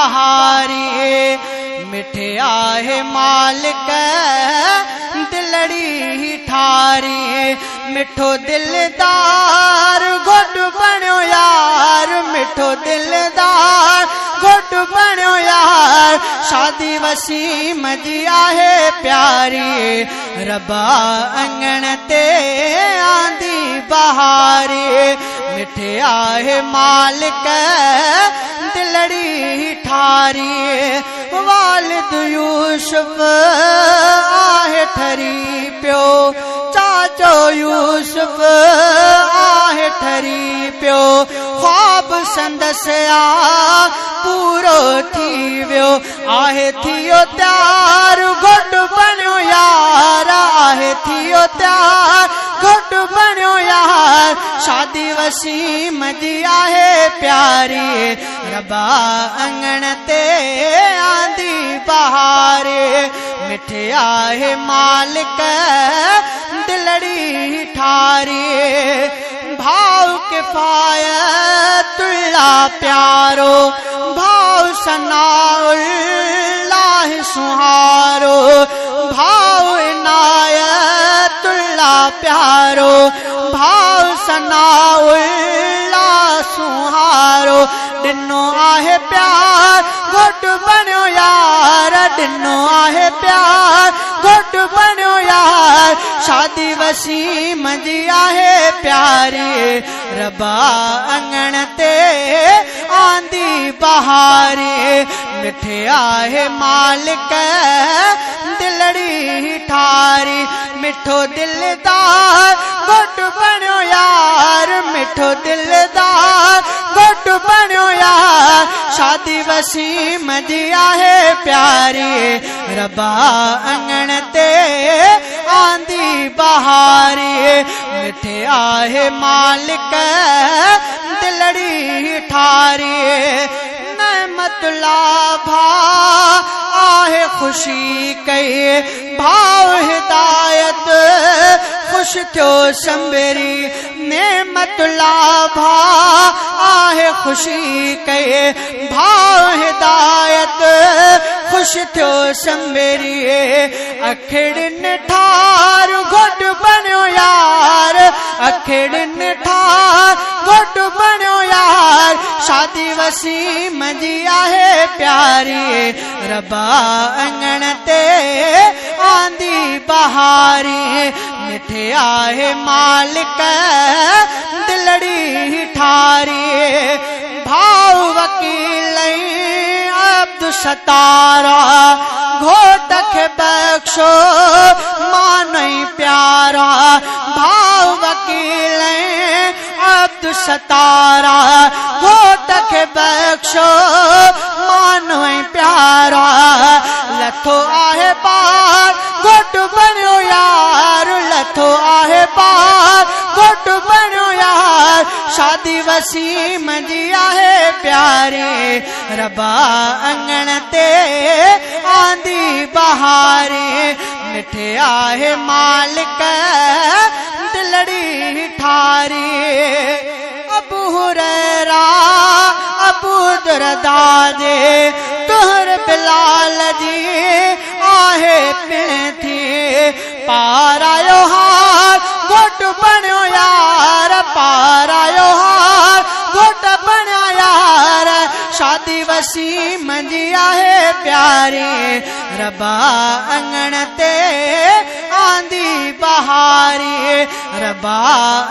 بهاري، مٺي آهي مالڪ دلڙي ٺاري، مٺو دلدار گهوٽ بڻيو يار، مٺو دلدار گهوٽ بڻيو يار، شادي وسيم جي آهي پياري، ربا اڱڻ تي آندي بهاري، مٺي آهي مالڪ دلڙي ٺاري، والد يوسف آهي ٺري پيو، چاچو يوسف آهي ٺري پيو، خواب سندس آ پورو ٿي ويو، آهي ٿيو تيار گهوٽ بڻيو يار، آهي ٿيو تيار گهوٽ بڻيو يار، شادي وسيم جي آهي پياري، ربا اڱڻ تي آندي بهاري، مٺي آهي مالڪ دلڙي ٺاري، ڀاء ڪفايت الله پيارو، ڀاء ثناء الله سهارو، ڀاء عنايت الله پيارو، ڀاء ثناء الله سهارو، ڏنو آهي پيار گهوٽ بڻيو يار، ڏنو آهي پيار گهوٽ بڻيو يار، شادي وسيم جي آهي پياري، ربا اڱڻ تي آندي بهاري، مٺي آهي مالڪ دلڙي ٺاري، مٺو دلدار گهوٽ بڻيو يار، مٺو دلدار گهوٽ بڻيو يار، شادي وسيم جي آهي پياري، ربا اڱڻ تي آندي بهاري، مٺي آهي مالڪ دلڙي ٺاري، نعمت الله ڀاء آهي خوشي ڪئي، ڀاء هدايت خوش ٿيو سنڀري، نعمت الله ڀاء آهي خوشي ڪئي، ڀاء هدايت خوش ٿيو سنڀري، اکڙين ٺار گهوٽ بڻيو يار، اکڙين ٺار گهوٽ بڻيو يار، شادي وسيم جي آهي پياري، ربا اڱڻ تي آندي بهاري، مٺي آهي مالڪ دلڙي ٺاري، ڀاء وڪيل ۽ عبدالستار گهوٽ کي بخشو مان ۽ پيار، ڀاء وڪيل ۽ عبدالستار گهوٽ کي بخشو مان ۽ پيار، لٿو آهي بار گهوٽ بڻيو يار، لٿو آهي بار گهوٽ بڻيو يار، شادي وسيم جي آهي پياري، ربا اڱڻ تي آندي بهاري، مٺي آهي مالڪ دلڙي ٺاري، ابو هريره ابو دردا جي طهر بلال جي آهي پڻ ٿي، پارايو هار گهوٽ بڻيو يار، پارايو هار گهوٽ بڻيا يار، شادي وسيم جي آهي پياري، ربا اڱڻ تي آندي بهاري، ربا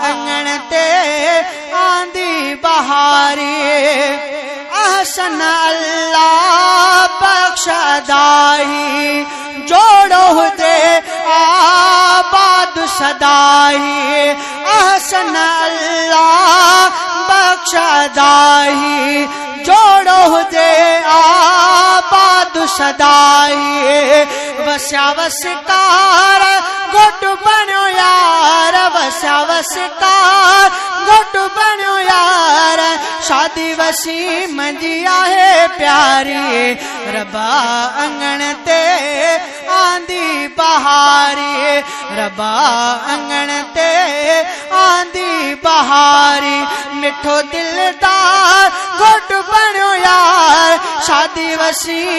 اڱڻ تي آندي بهاري، احسن الله بخش اداهي، جوڙو هجي آباد سدائي، احسن الله بخش اداهي، جوڙو هجي آباد سدائي، وسيا وسڪار گهوٽ بڻيو يار، وسيا وسڪار گهوٽ بڻيو يار، شادي وسيم جي آهي پياري، ربا اڱڻ تي آندي بهاري، ربا اڱڻ تي آندي بهاري، مٺو دلدار گهوٽ بڻيو يار، شادي. ڇا ديوسي.